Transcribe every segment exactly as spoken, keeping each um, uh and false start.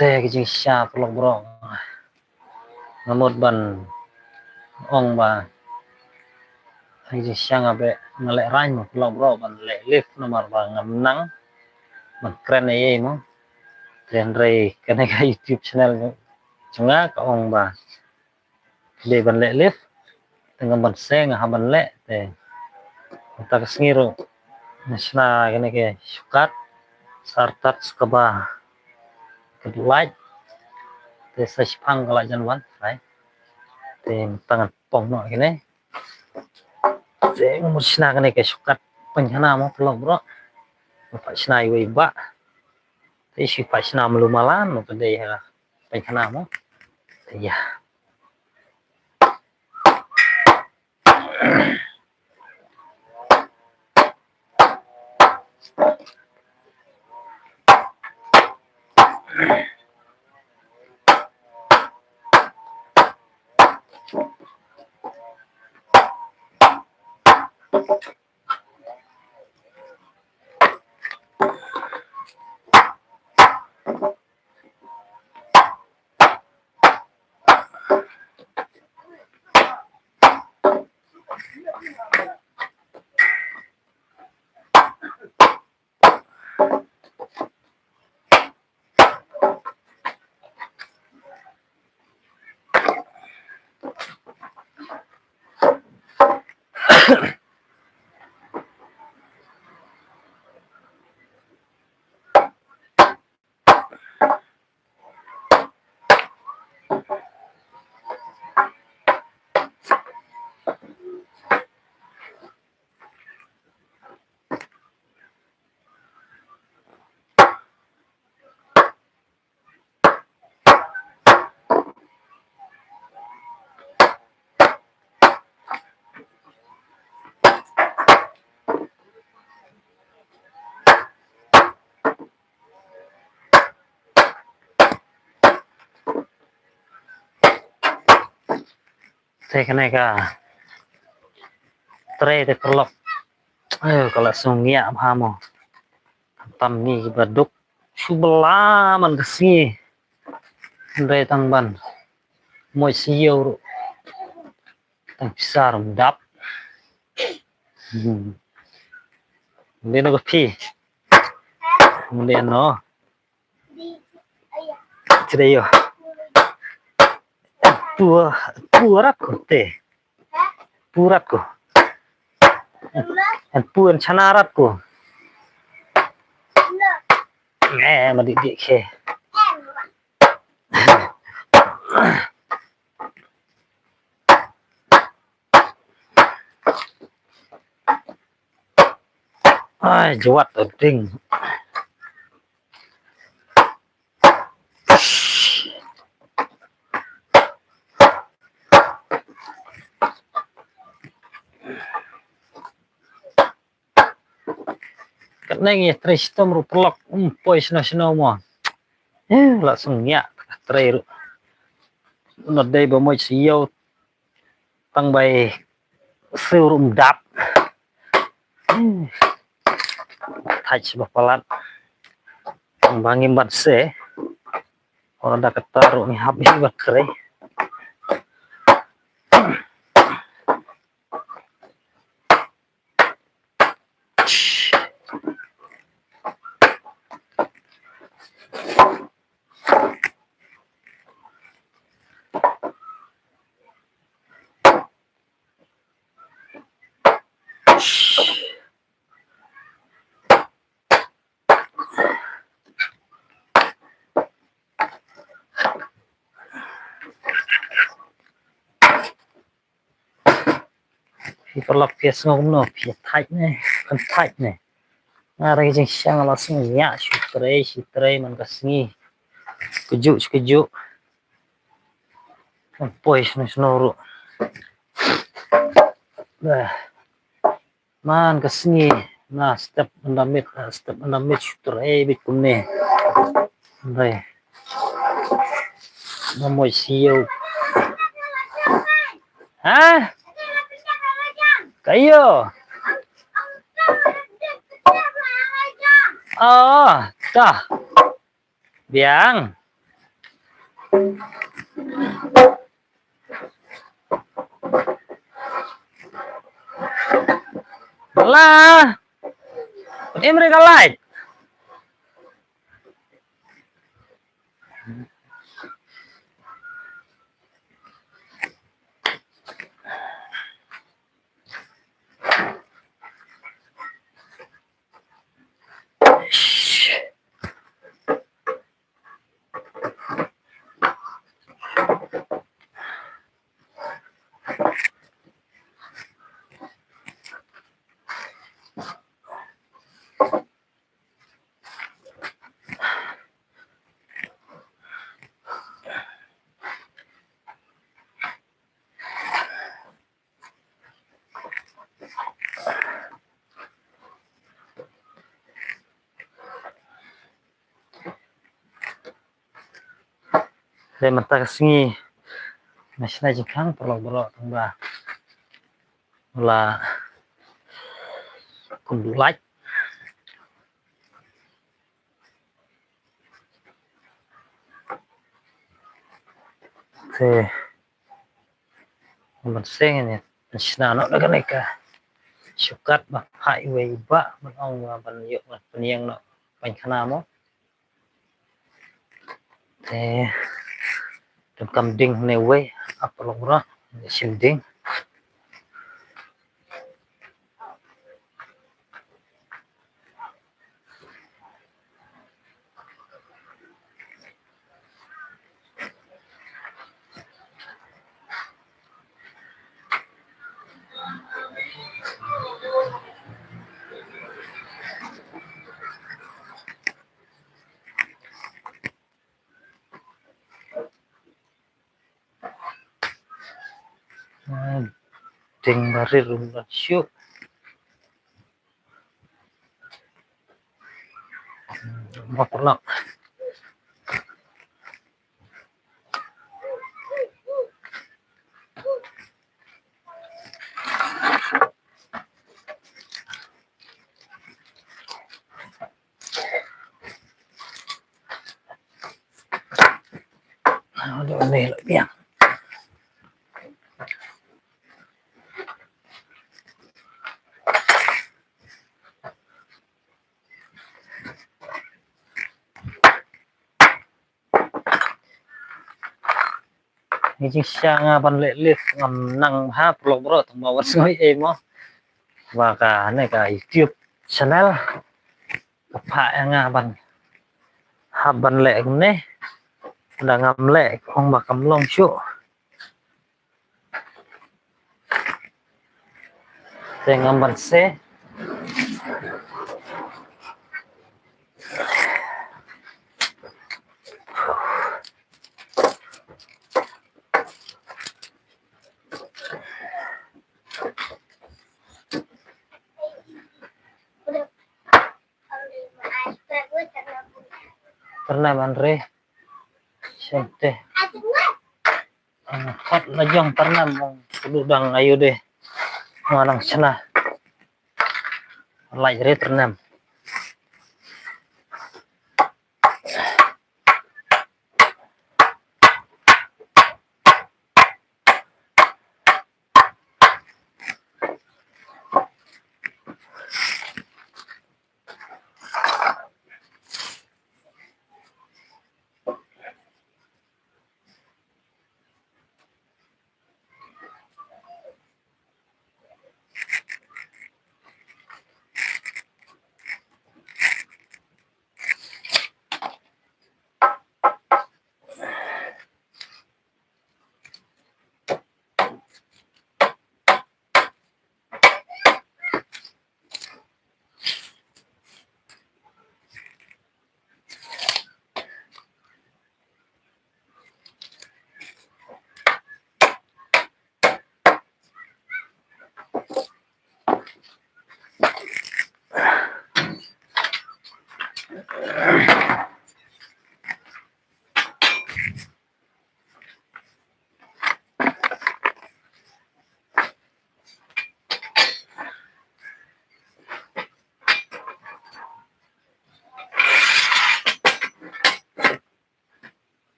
Te ka jingshisha paralok baroh, nga mut ban ong ba ka jingshisha nga beh nga lehraiñ mo paralok baroh ban leh live namar ba ngam nang ban kren ei ei mo. Te hynrei kane ka YouTube channel jong nga ka ong ba dei ban leh live. Te ngam ban seng ha ban leh te mynta ka sngi ruh nga shna kane ka shortcut, shortcut sha kaba ka light. Te sa shipang ka light jan wan, right? Te mynta ngan pong noh kane. Te nga mut shna kane ka shortcut pynkhana mo paralok baroh. Nga pat shna iwei ba te shi pat shna malu malan mo ka dei ha pynkhana mo. Te ïa. Te kane ka tray te paralok. Ayo, ka la sngewbha mo. Tam ni ba duk shu bylla man ka sngi. Hynrei tang ban moj siew ruh tang pisa ruh dap. Hmm. Mende no ka phi. Mende no. Chire yo. Pua, pua rat ko te. Pua rat ko. An pua an chana rat ko. Eh, ma dik dik ke. Ai, jwat ding. Katne ngi trei shitom ruh paralok, um, poi shano shano mo. Eh, la sngewbha trei ruh. Nodei ba moj siew tang bai siew ruh um dap. Thait shi ba palat. Tang ba ngim ban se. Ora da kata ruh ngi hap hi ba trei. Phi paralok phi sngew kumno, phi thait ne, kan thait ne. Nga re jingshisha nga la sngewbha shu trei, shu trei man ka sngi. Kajuh shu kajuh. Kan poi shano shano ruh. Bah. Man ka sngi na step ynda miet, na step ynda miet shu trei beit kumne. Hynrei na moj siew. Ha? Kayo. Ah, ta. Biang. Lah. Em re ka light. Te mynta ka sngi nga shna jingkhang paralok baroh tang ba la kum du lait. Te mynta seng ne shna noh da kane ka shukat ba phah iwei i bah ban ong ba ban ïoh ban pynïeng noh ban khana mo. Te donkam ding ne wei ap long ra shim ding. Ding barit um shuh. Mapulak. Aduh, ni lah biang. Ngi jingshisha nga ban leh lift ngam nang ha paralok baroh tang ba wat sngew ei mo. Ba kane ka YouTube channel ka phah ïa nga ban hap ban leh kumne. Da ngam leh ong ba kam long shuh. Te ngam ban se. Pernah ban re. Sente. Khot la jong tyrnem mong kudu dang ayu de. Nga nang shna. Lai re tyrnem.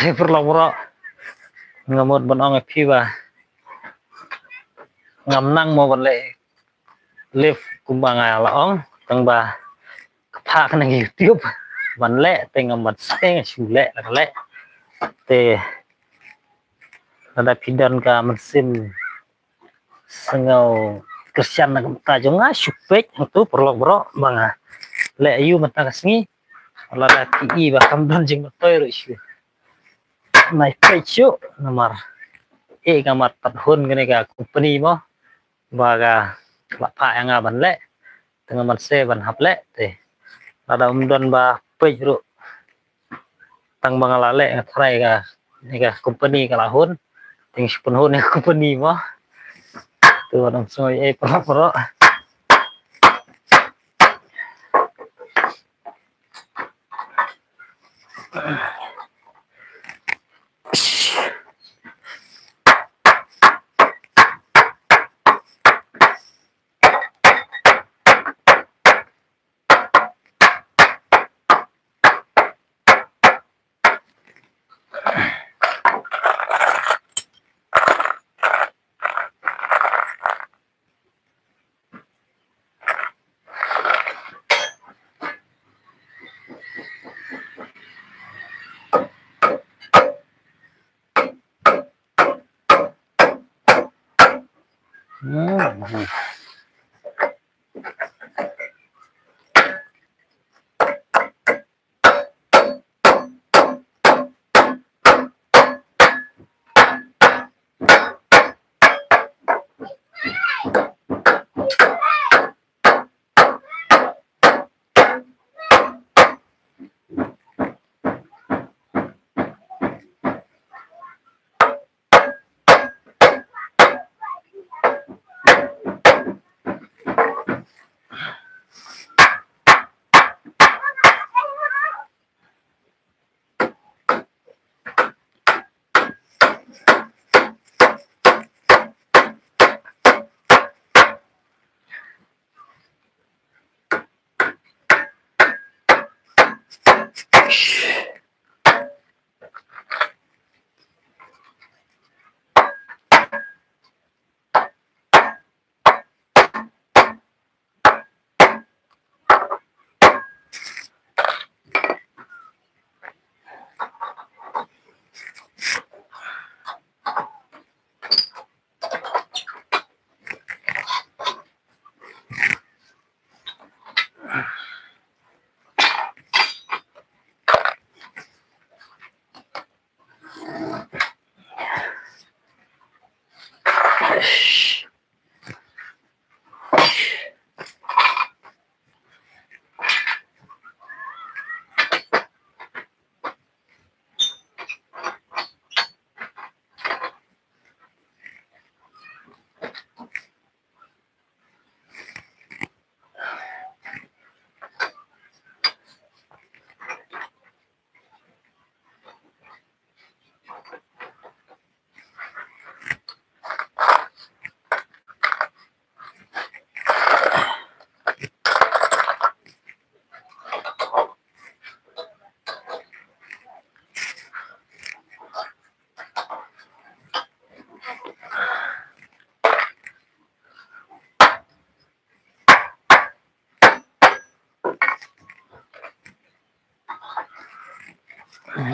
Te paralok baroh, nga mut ban ong ïa phi ba ngam nang mo ban leh live kumba nga la ong, tang ba ka phah ka na ka YouTube ban leh, te ngam ban seng shu leh la ka leh. Te lada phi don ka mynsiem sngew kyrshan na ka bynta jong nga, shu peit hangtu paralok baroh ba nga leh aïu mynta ka sngi. Lada phi i ba kam don jingmyntoi ruh, shu nai peit shuh, namar eh ka mat pat hun kane ka company mo ba ka la phah ïa nga ban leh, te ngam ban seng ban hap leh. Te lada ym don ba peit ruh, tang ba nga la leh nga tharai ka, ne ka company ka la hun, te shu pynhun ne ka company mo. Te wat ym sngew ei paralok baroh.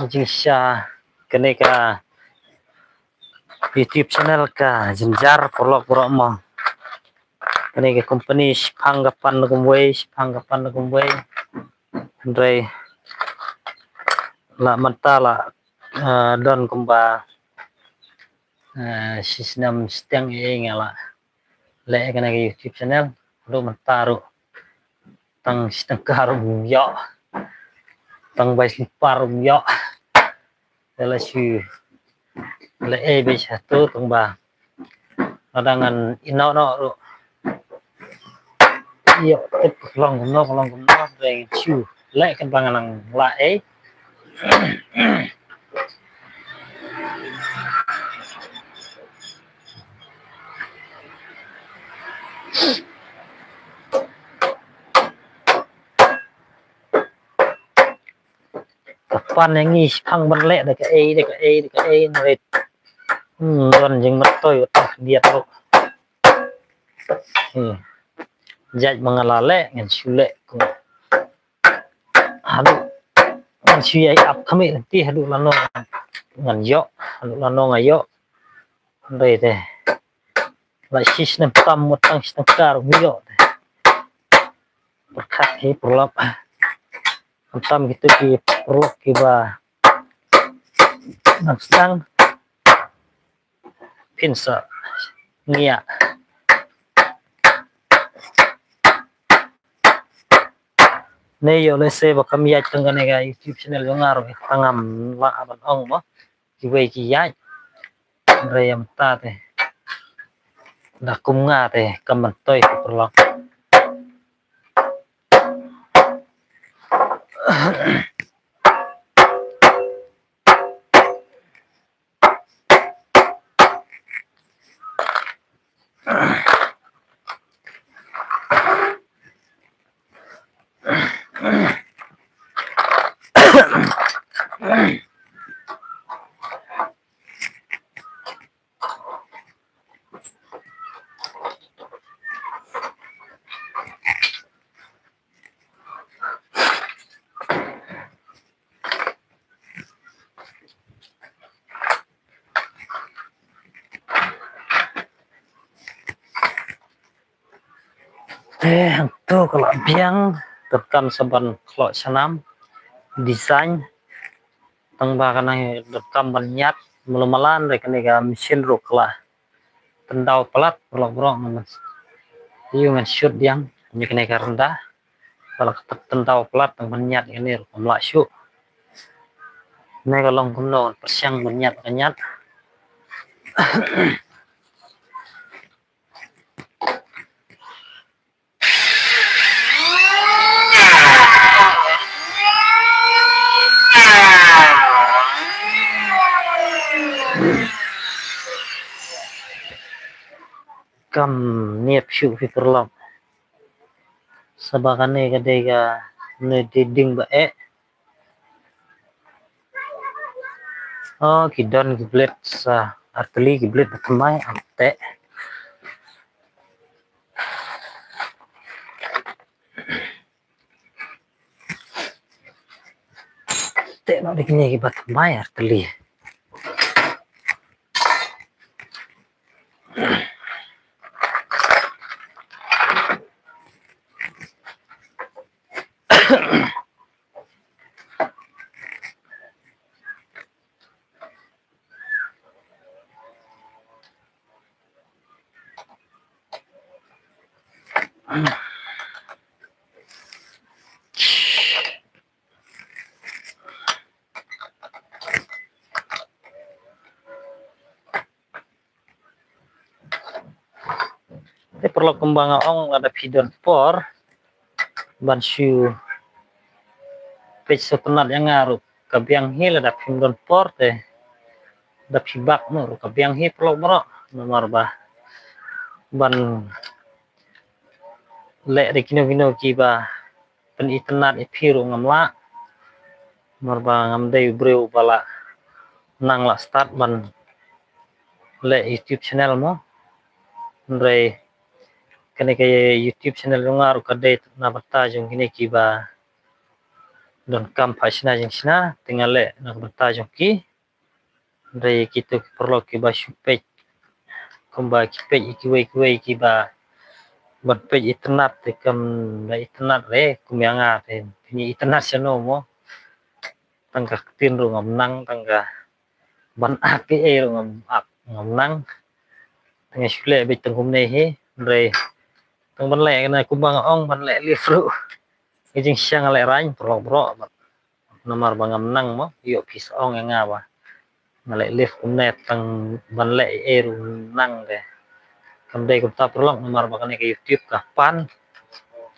Jingshisha kane ka YouTube channel ka jynjar paralok baroh mo. Kane ka company shiphang ka pan na kumwei, shiphang ka pan na kumwei. Hynrei la mynta la, eh, don kumba, eh, shi snem shiteng ïa nga la leh kane ka YouTube channel. Ruh mynta ruh tang shi tyngka ruh ym ïoh, tang bai slipar ruh ym ïoh. Te la shu leh ei beit sha tu tang ba lada ngan ïeh noh noh ruh ïoh tip ka long kumno, ka long kumno, te ngan shu leh kynba ngan nang lah ei. Ka pan ïa ngi shaphang ban leh da kaei da kaei da kaei, hynrei, hmm, don jingmyntoi wat tah diat ruh. Hmm. Jait ma nga la leh ngan shu leh kum haduh ngan shu ïai ap khmih lynti haduh lano ngan ïoh, haduh lano nga ïoh. Hynrei te la shi snem tam, wat tang shi tyngka ruh ym ïoh te. Pyrkhat hi paralok. Khamtam kito ki paralok kiba nang sdang phin sa ngiah. Ne ïoh lehse ba kam ïaid tang kane ka YouTube channel jong nga ruh, tang ngam lah ban ong mo. Kiwei ki ïaid. Hynrei ïa mynta te da kum nga te kam myntoi ki paralok. Te hangto ka la biang, donkam sa ban khlok shnam, design. Tang ba ka nang donkam ban ñiad, mala mala re kane ka machine ruh ka la tyndaw palat, paralok baroh, ngan, ïa ngan shoot biang ïa kane ka rynda. Ba la ka tyndaw palat tang ban ñiad kane ruh kam lah shuh. Ne ka long kumno pyrshang ban ñiad ka ñiad. Kam niap shuh phi paralok. Saba kane ka dei kane dei ding ba eh. Oh, ki don ki blade sa artylli ki blade ba thymmai, am teh. Teh noh da kine ki ba thymmai artylli. Te paralok, kumba nga ong, lada phi don por ban shu peit sngewtynnat ïa nga ruh ka biang hi, lada phim don por te da phi bak noh ruh ka biang hi paralok baroh. Namar ba ban leh da kino kino kiba pynitynnat ïa phi ruh ngam lah. Namar ba ngam dei u briew ba la nang la start ban leh YouTube channel mo. Hynrei kane ka YouTube channel jong nga ruh ka dei na bynta jong kine kiba donkam phah shna jingshna, te nga leh na ka bynta jong ki. Hynrei kito ki paralok kiba shu peit, kumba ki peit ïa kiwei kiwei kiba ban peit itynnat, te kam da itynnat re kum ïa nga, te phin ïa itynnat shano mo. Tang ka ktien ruh ngam nang, tang ka ban ak ei ei ruh ngam ak, ngam nang. Te nga shu leh beit tang kumne hi, hynrei tang ban leh kane kumba nga ong ban leh live ruh ka jingshisha nga lehraiñ paralok baroh. Namar ba ngam nang mo, ïoh phi sa ong ïa nga ba nga leh live kumne, tang ban leh ei ei ruh ngam nang de. Kam dei kumta paralok, namar ba kane ka YouTube ka pan,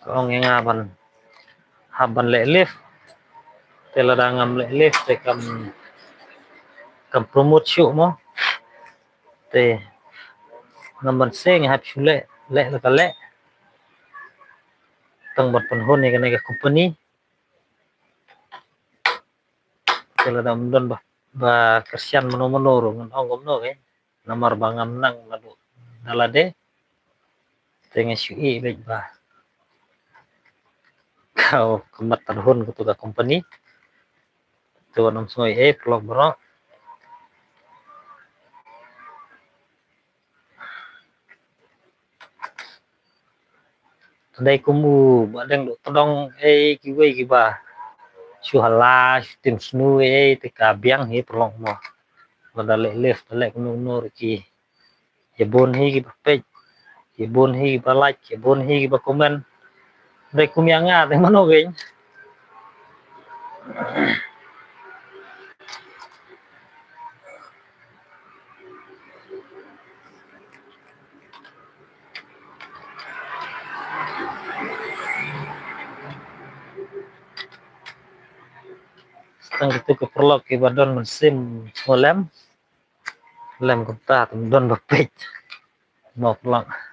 ka ong ïa nga ban hap ban leh live. Te lada ngam leh live te kam, kam promote shuh mo. Te ngam ban seng, hap shu leh, leh la ka leh. Tang ban pynhun ïa kane ka company. Te lada ym don ba, ba kyrshan mano mano ruh ngan ong kumno, eh. Namar ba ngam nang naduh da lade. Te nga shu ïohi beit ba ka, ka mat tadhun katu ka company. Te wat nym sngew ei ei, paralok baroh. Te dei kum u Bah Deng Duhtdong, ei, kiwei kiba shu hala, shu tim snu, ei, te ka biang hi paralok mo. Lada leh live, lada leh kumno kumno ruh ki, ïa bun hi kiba peit, ïa bun hi kiba like, ïa bun hi kiba comment. Dei kum ïa nga, dei mano kein. Tang kitu ki paralok kiba don mynsiem sngewlem. Lem kumta te ym don ba peit. Mo paralok.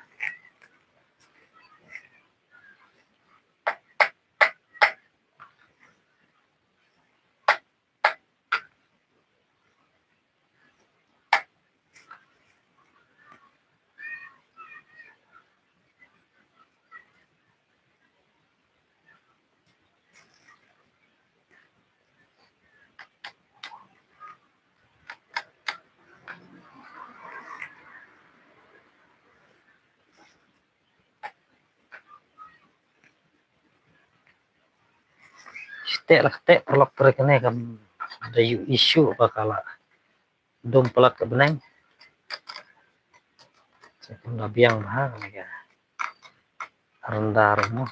Shu teh la ka teh paralok, trai kane kam da ïoh issue ba ka la dum palat ka bneng. Sa kam da biang bha kane ka rynda ruh mo.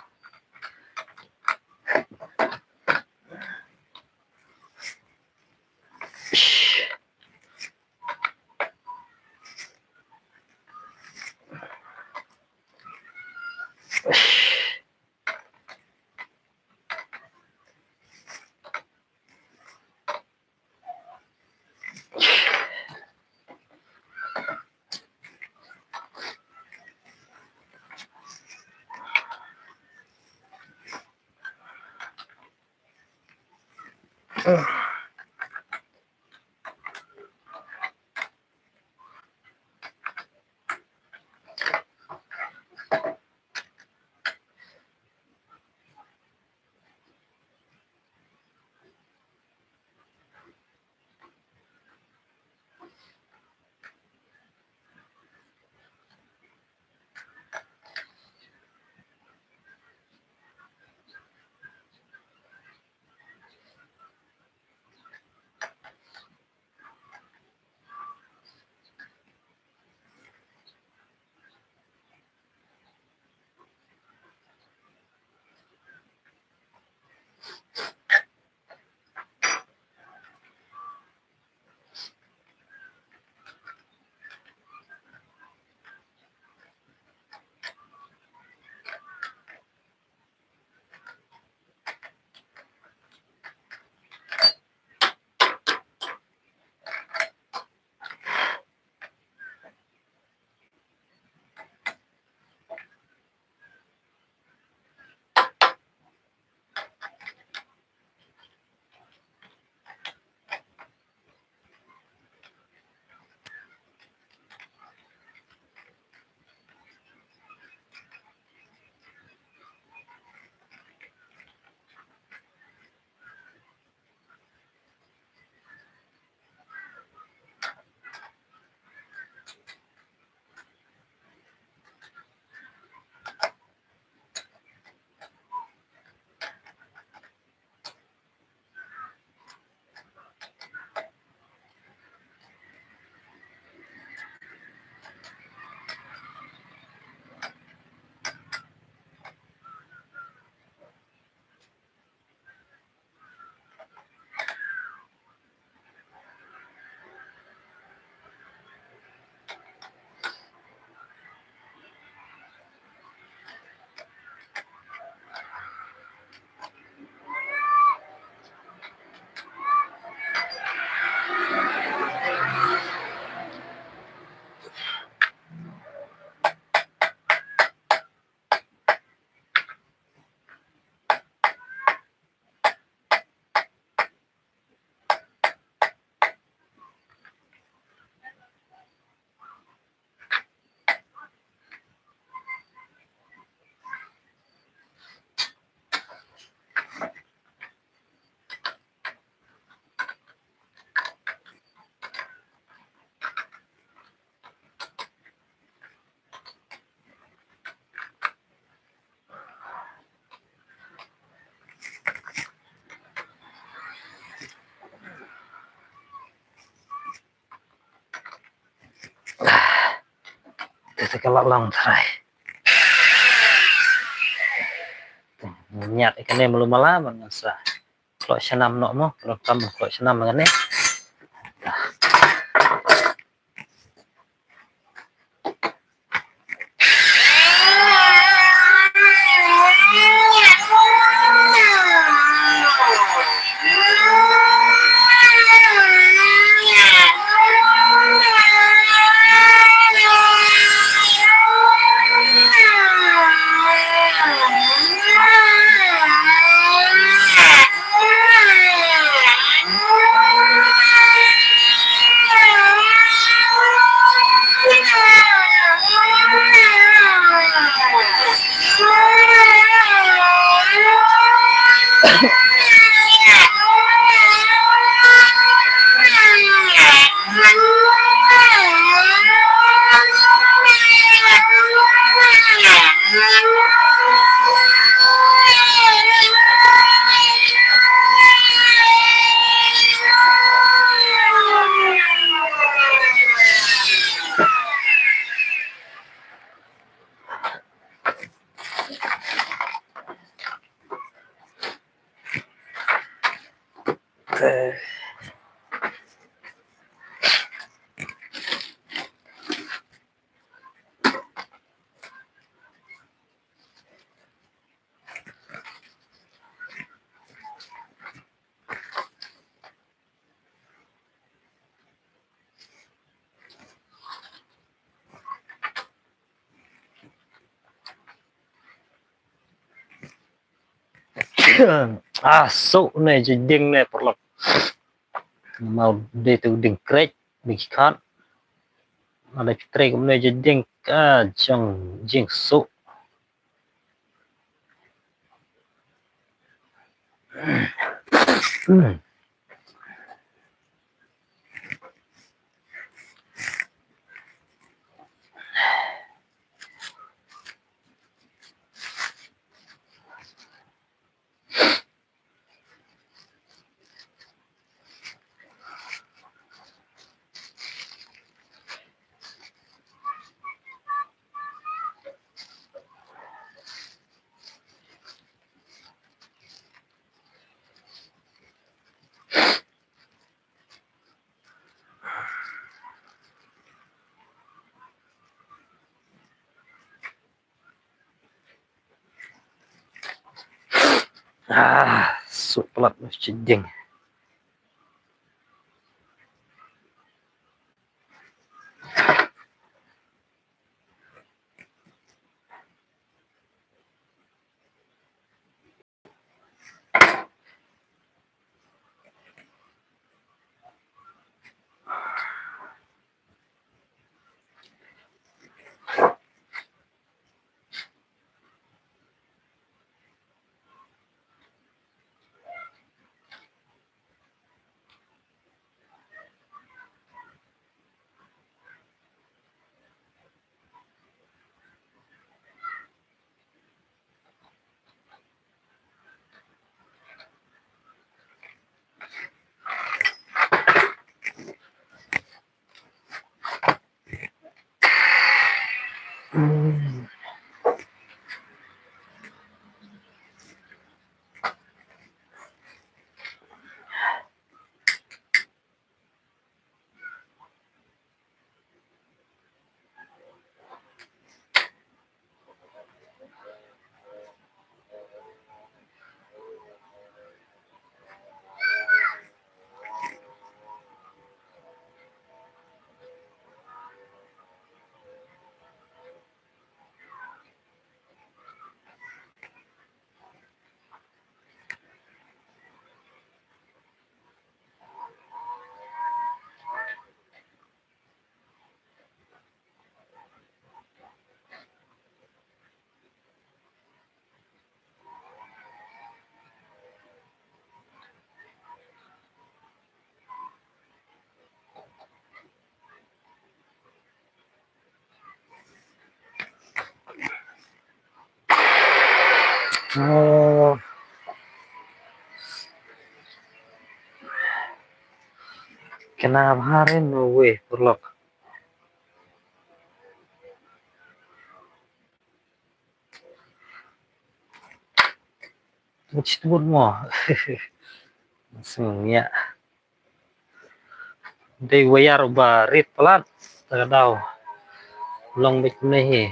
Ka la long trai. Ngiat ïa kane malu mala ban ngan sa kloi shnam noh mo, kloi kam kloi shnam kane. Ah, suk ne jingding ne paralok. Namar dei tu ding krek, ding khat. Ada trek ne jingding ka jong jingsuk. Ah, suk palat mesti ding. Oh. Kena bharin we paralok. Mut shi tbut mo. Sngewbha. Dei wire uba rit palat. Ta ka daw. Long beit kumne hi.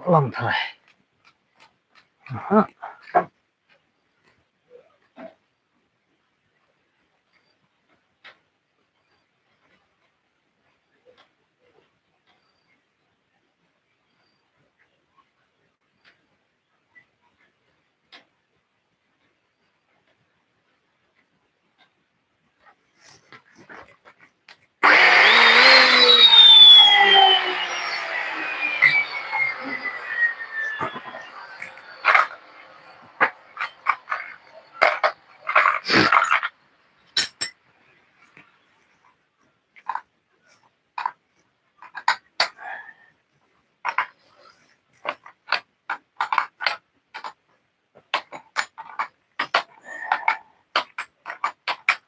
Long trai. Aha.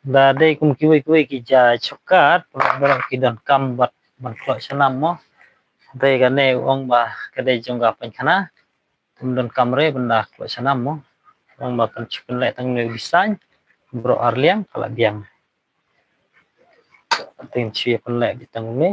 Da dei kum kiwei kiwei ki ja shortcut, baroh ki donkam bad ban kloh sha nam mo. Dei kane u ong ba ka dei jong ka pynkhana. Kum donkam re ban da kloh sha nam mo. U ong ba kan shu pynleh tang ne u design. Baroh ar liang ka la biang. Tin shu ïa pynleh beit tang ne.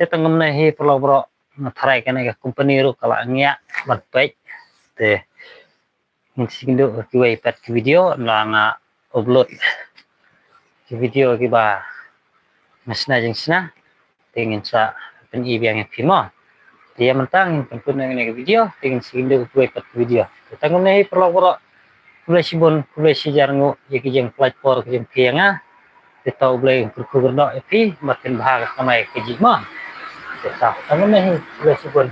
Te tang kumne hi paralok baroh, nga tharai kane ka company ruh ka la ngiah ban peit. Te ngin sa ïakynduh kiwei pat ki video, ynda nga upload ki video kiba nga shna jingshna, te ngin sa pyni biang ïa phi mo. Te ïa mynta ngin pynkut na kane ka video, te ngin sa ïakynduh kiwei pat ki video. Te tang kumne hi paralok baroh, khublei shibun, khublei shihajar nguh ïa ki jingpynlait por ka jong phi ïa nga. Te to U Blei un kyrkhu kyrdoh ïa phi, bad pynbha ka kamai kajih mo. Te to tang kumne hi, khublei shibun.